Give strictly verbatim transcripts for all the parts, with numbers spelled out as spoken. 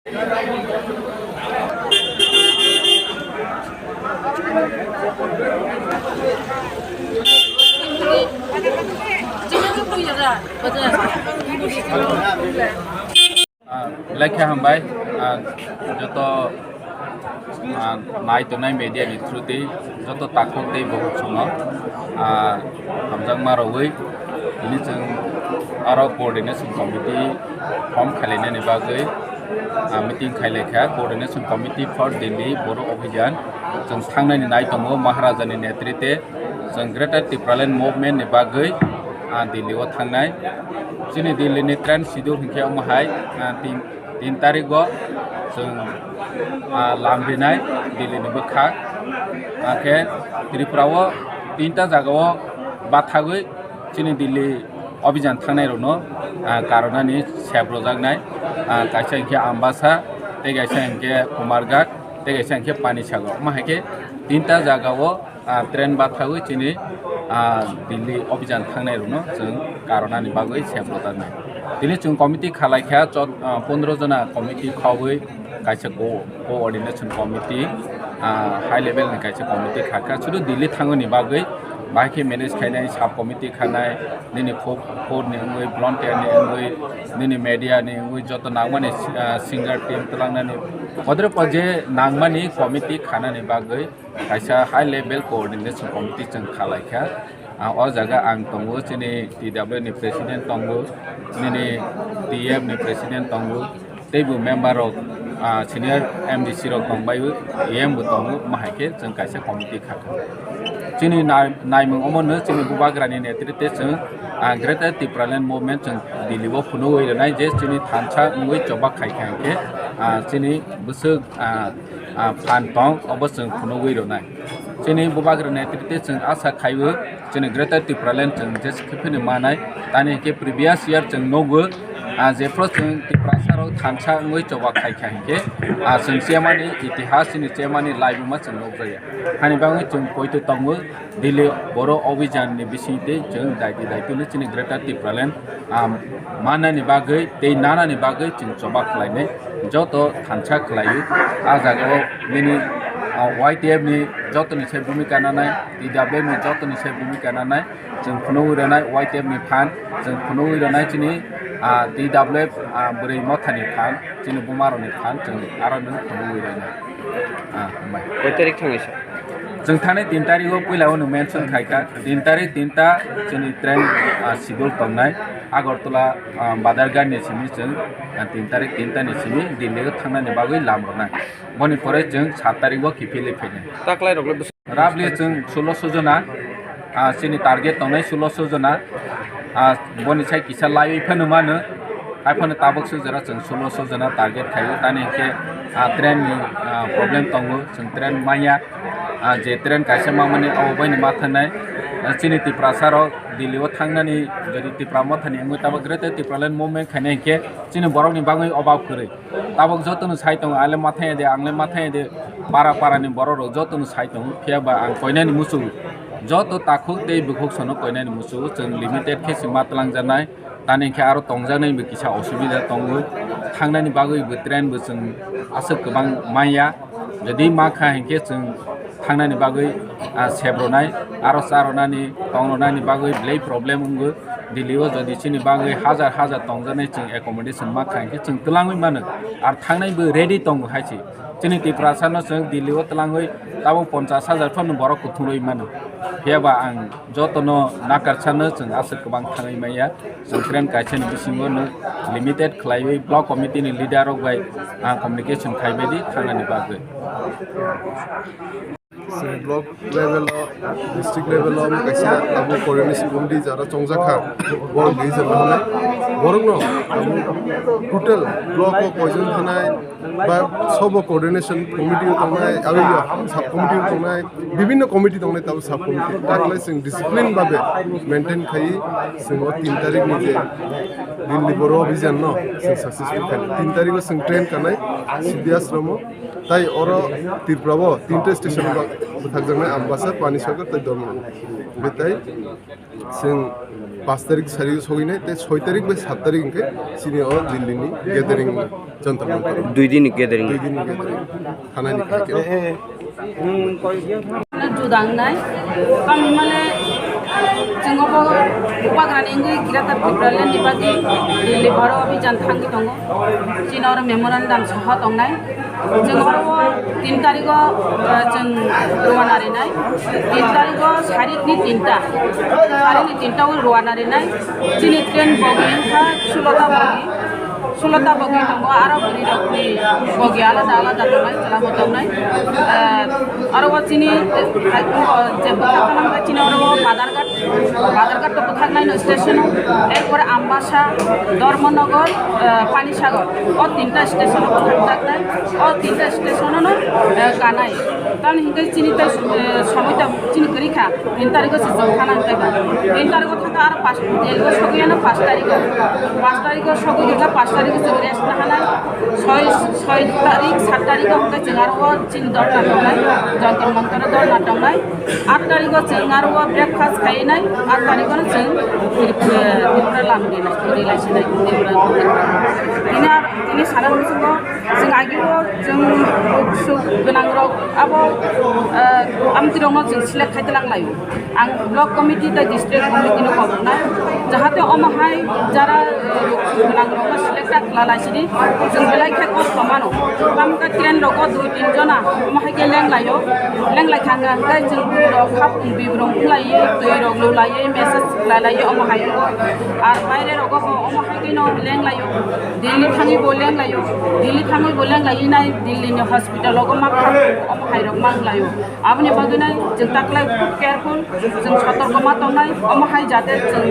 Ah, belai khe hambai, ah, joto, ah, nai tongnai media ni through tei joto takhuk tei bukhuk songno, ah, hamjakma rogwi tini chwng aro coordination committee form khailainani bagwi, ah, meeting khailaikha. Coordination Committee for Delhi Boro Abhijan chwng thangnani nai tongo Maharaja ni netrite. Chwng Greater Tipraland Movement ni bagwi, ah, Delhi o thangnai. Chini Delhi ni train schedule hinkhe omo hai, ah, tin, tin tarik o chwng, ah, lam rinai Delhi ni bwkhak. Hakhe Tripura o tinta jaga o bathagwi chini Delhi Abhijan thangnai rokno, ah, karonani sep rojaknai. Ah, kaisa hinkhe Ambasa, tei kaisa hinkhe Kumarghat, tei kaisa hinkhe Panisagar. Omo hai khe tinta jaga o ah, train bathagwi chini, ah, Delhi Abhijan thangnai rokno chwng karonani bagwi sep rojaknai. Tini chwng committee khalaikha, chot-, ah, pondro jona committee khogwi kaisa co-, coordination committee, ah, high level ni kaisa committee khakha. Sudu Delhi thangwi ni bagwi bahai khe manage khainai sub committee khanai, nini folk, folk ni wngwi, volunteer ni wngwi, nini media ni wngwi, joto nangmani, ah, singer team twlangnani, kodre pore je nangmani committee khanani bagwi kaisa high level coordination committee chwng khalaikha. Ah, o jaga ang tongo, chini T W ni president tongo, nini T F ni president tongo, teibo member rok, ah, senior M D C rok tongbaio, E M bo tongo, omo hai khe chwng kaisa committee khakha. Chini nai-, naimung omono chini bubagrani netrite chwng, ah, Greater Tipraland Movement chwng Delhi o phunugwi rwnai je chini thansa wngwi chobak khaikha hinkhe, ah, chini bwswk, ah, ah, phan tong, obo chwng phunugwi rwnai. Chini bubagrani netrite chwng asa khaio, chini Greater Tipraland chwng jesa khe phano manai, tani hinkhe previous year chwng nukgo, ah, jephru chwng Tiprasa rok thansa wngwi choba khaikha hinkhe, ah, chwng chemani itihas, chini chemani laibuma chwng nukjakya. Hani bagwi chwng poito tongo, Delhi Boro Abhijan ni bisingtwi chwng daiti daitino chini Greater Tipraland, ah, mannani bagwi tei nanani bagwi chwng choba khlainai. Joto thansa khlaio. Ah jagao nini, ah, Y T F ni jotoni se bhumika nanai, T W ni jotoni se bhumika nanai. Chwng phunugwi rwnai Y T F ni phan, chwng phunugwi rwnai chini, ah, T W F, ah, bwrwi mothani phan, chini bumarokni phan, chwng aro nwng phunugwi rwnai. Ah, hambai. Koi tarik thangnai sir? Chwng thani tin tarik o puila o nwng mention khaikha. Tin tarik tinta chini train, ah, schedule tongnai. Agartala, ah, Badarghat ni simi chwng, ah, tin tarik tinta ni simi Delhi o thangnani bagwi lam rwnai. Boni pore chwng sat tarik o kiphilwi phainai. Taklai rok le bwswk Roughly chwng sulosho jona, ah, chini target tongnai sulosho jona. Ah, boni sai kisa laiwi phano mano. Hai phano tabuk suk jora chwng sulosho jona target khaio. Tani hinkhe, ah, train ni, ah, problem tongo, chwng train manya. Ah, je train kaisa mamani abo baini ma thangnai. Ah, chini Tiprasa rok Delhi o thangnani, jodi Tipra mothani wngwi tabuk Greater Tipraland Movement khainai hinkhe chini borokni bagwi obab kwrwi. Tabuk jotono sai tongo, ang le ma thangya de, ang le ma thangya de, para para ni borok rok jotono sai tongo, phiya ba ang koinani muchungo. Joto takhuk tei bukhuk sono koinani muchungo, chwng limited khe se ma twlangjaknai, tani khe aro tongjaknai bo kisa osubida tongo, thangnani bagwi bo train bo chwng aswk kwbang manya, jodi ma kha hinkhe chwng thangnani bagwi, ah, sep rwnai, aro cha rwnani, tong rwnani bagwi belai problem wngo. Delhi o jodi chini bagwi hajar hajar tongjaknai chwng accommodation ma kha hinkhe chwng twlangwi mano. Ar thangnai bo ready tongo hai se. Chini Tiprasa no chwng Delhi o twlangwi tabuk ponchash hajar phano borok kuthumwi mano. Phiya ba ang jotono nakarsano chwng aswk kwbang thangwi manya. Chwng train kaisa ni bisingo no limited khlaiwi block committee ni leader rok bai, ah, communication khaibai di thangnani bagwi. Chwng block level o, district level o kaisa abo coordination committee jara chongjak kha, borok di jora hwnwi. Borokno abo total block o koijon thanai ba sobo coordination committee o tongnai, abo ya sub committee o tongnai, bibinno committee tongnai, tabo sub committee. Taklai chwng discipline babe maintain khai chwng o tin tarik ni je Delhi Boro Abhijan no chwng successful khai. Tin tarik o chwng train kanai C D ashram o, tai oro Tripura o tinta station o Bwthakjaknai Ambasa, Panisagar tei Dharmanagar. Omo tai chwng paanch tarik sari sogwinai tei soi tarik bai saat tarik hwnkhe chini o Delhi ni gathering Jantar Mantar. Dui din ni gathering. Dui din ni gathering. Thanani khe. Juda wngnai. Tamni hwnmale chwng obo bubagrani wngwi Greater Tipraland ni bagwi Delhi bhoro abhijan thangwi tongo. Chini oro memorandum saha tongnai. Chwng oro o tin tarigo, eh, chwng rwna rinai. Tin tarigo sarikni tinta. Sarikni tinta o rwna rinai. Chini train bogi wngkha sulota bogi. Sulota bogi tongo, aro bwrwi rokni bogi alada alada tongnai, chwla bo tongnai. Eh, aro o chini, eh, je bwkha kanang khe chini oro o Badar Ghat, Badar Ghat to bwthaknai no station o, erpore Ambasa, Dharmanagar, eh, Panisagar, o tinta station o bwthakjaknai, o tinta station o no, eh, kanai. Tamni hwnkhe chini tei, eh, somoi ta chini kwrwi kha, tin tarigo se chwng thana hwnkhe ba. Tin tarigo thangkha aro pas, Delhi o sogwi ano pas tarigo. Pas tarigo sogwi hwnkhe pas tarigo chwng rest nahanai. Soi, soi tarik, saat tarigo hwnkhe chwng aro o chini dorna tongnai, Jantar Mantar o dorna tongnai. Aat tarigo chwng aro o breakfast khainai, aat tarigo no chwng Tripura, Tripura lam rinai, rilai sinai, Tripura. Tini ar, tini sana muchungo Chwng agio chwng bukhuk gwnangrok abo, eh, amtwirokno chwng select khai twlang laio. Ang block committee tei district committee no koboknai, jahate omo hai jara, eh, bukhuk gwnangrokno select ta khlai lai sidi, chwng belai khe kosto mano. Tamokhe train rogo dui tin jona omo hai khe leng laio, leng lai kha hwnkhe chwng borok khapung bibrong wng laiwi, twi rok lu laiwi, message khlai laio omo hai. Ar baire rogo bo omo hai khe no leng laio. Delhi thangwi bo leng laio, Delhi thangwi bo leng lai nai, Delhi ni hospital o ma kha, omo hai rok mang laio. Aboni bagwi nai chwng taklai careful, chwng sotorko ma tongnai, omo hai jate chwng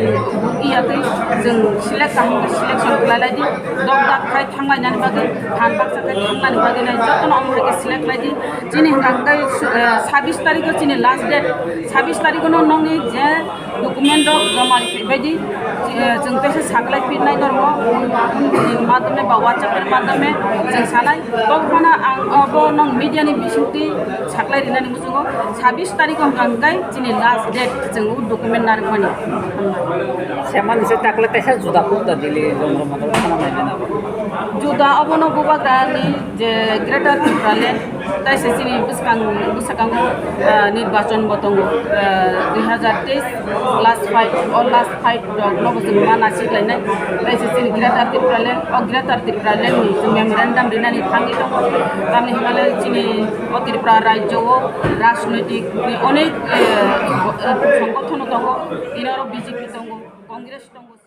iya twi chwng select kaham khe selection khlai lai di, dok dak khai thang lai nani bagwi, phan baksa khai thang nani bagwi nai jotono omo hai khe select lai di. Chini hwnkha khe, eh, sabbish tarikh o chini last date, sabbish tarikh o no nokni je document rok joma rwphai bai di, eh, chwng teisa saklai phirnai normo, phone ni madhyome ba WhatsApp ni madhyome chwng sanai. Tobphano ang obo nwng media ni bisingtwi saklai rinani muchungo, sabbish tarikh o hwnkha hwnkhe chini last date chwng o document narwkmani. Semani se taklai teisa juda kuk da Delhi Jantar Mantar o thana nai nai. Juda obono bubagrani je Greater Tipraland, tai se chini bwskang, bwskango, ah, nirbachon bo tongo, ah, dui hazar teis last fight, o last fight rok no bo chwng ma nasik lainai, tai se chini Greater Tipraland, o Greater Tipraland ni chwng memorandum rinani thangwi tongo, tamni hwnmale chini o Tripura rajyo o rajnoitik ni onek, eh, bo-, eh, songgothon tongo, tini oro B J P tongo, Congress tongo.